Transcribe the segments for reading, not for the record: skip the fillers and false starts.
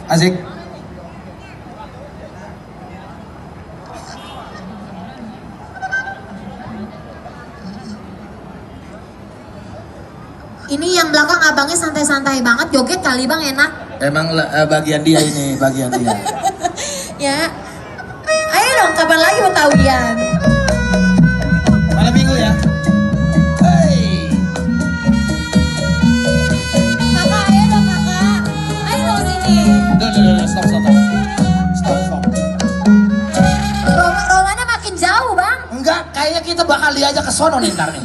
Asik. Ini yang belakang abangnya santai-santai banget, joget kali bang, enak. Emang bagian dia ini, bagian dia. Ya, ayo dong, kapan lagi mau tawian? Malam minggu ya. Hey. Kakak, ayo dong kakak, ayo dong sini. Duh, stop. Romannya makin jauh bang. Enggak, kayaknya kita bakal diajak ke sono nih ntar nih.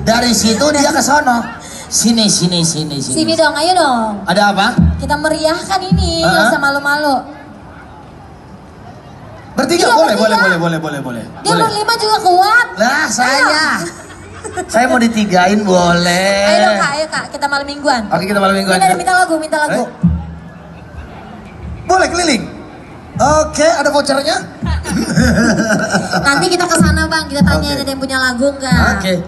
Dari situ dia ke sono. Sini. Sini dong, ayo dong. Ada apa? Kita meriahkan ini, nggak usah malu-malu. Bertiga? Iya, Boleh. Dia berlima juga kuat. Lah, saya mau ditigain boleh. Ayo dong kak, kita malam mingguan. Oke, kita malam mingguan. Minta lagu. Boleh keliling? Oke, ada vouchernya? Nanti kita kesana bang, kita tanya ada yang punya lagu nggak? Oke,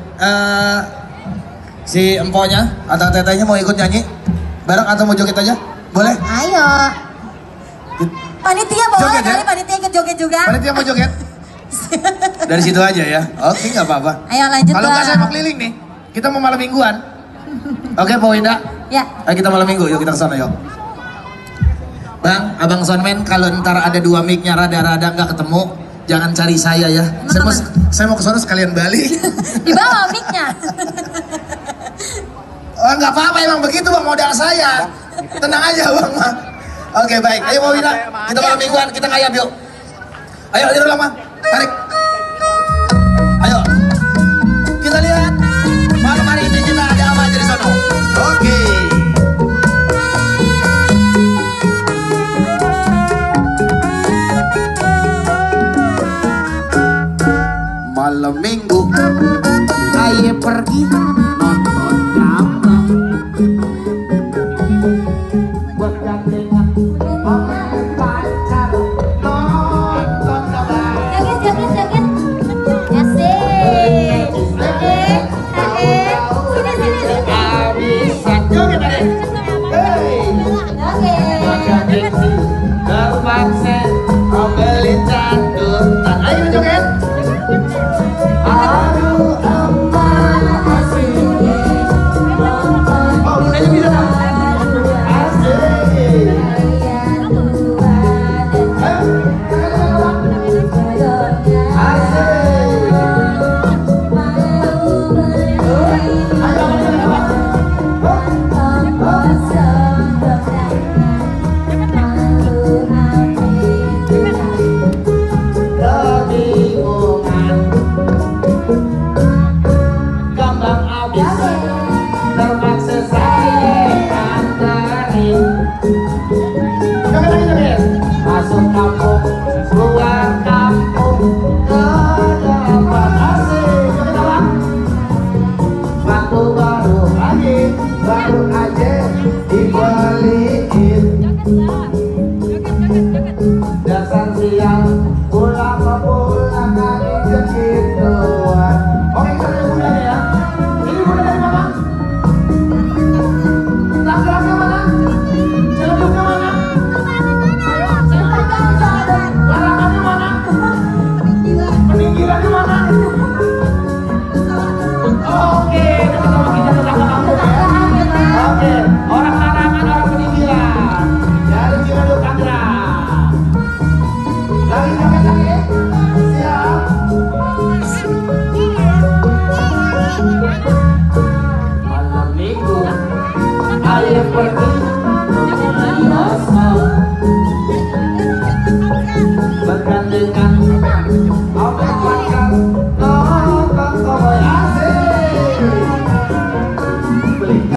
si emponya atau tetenya mau ikut nyanyi bareng atau mau joget aja? Boleh? Ayo. Panitia boleh Joget, kali, ya? panitia ikut joget juga. Panitia mau joget? Dari situ aja ya. Oke, nggak apa-apa. Ayo lanjut. Kalau nggak saya mau keliling nih. Kita mau malam mingguan. Oke, Pak Winda. Ya. Ayo kita malam minggu, yuk kita kesana yuk. Bang, abang soundman, kalau ntar ada dua mic-nya rada-rada nggak ketemu, jangan cari saya ya. Saya mau kesana sekalian balik. Di bawah mic-nya. Oh, nggak apa-apa, emang begitu bang modal saya. Tenang aja bang. Oke, baik. Ayo Pak Winda, kita malam mingguan, kita ngayap yuk. Ayo, lihat lama. Tarik. Ayo. Kita lihat. Malam hari ini kita ada apa aja di sana. Oke. Malam minggu, ayo pergi nonton drama. Bergandengan pamer pacar, nonton drama. Joget. Asik. Sini. Habisan joget adek. Hey. Oke. Terpaksa beli candutan. Ayo joget. Aduh aman asiknya. Oh bundanya bisa tak? Asik. Baru aja dibeliin dasar siang pulang kali segituan. Oke, kita lihat bundanya ya. Ini bunda dari mana? Laki-laki mana? Celupnya mana? Larangannya mana? Peninggilannya mana? Oke, sama kita tetangga kampung ya. Oke, orang larangan, orang peninggilan dari Ciledug Tangerang. Lagi joget lagi, siap. Malam minggu, ayo pergi bergandengan. Oke,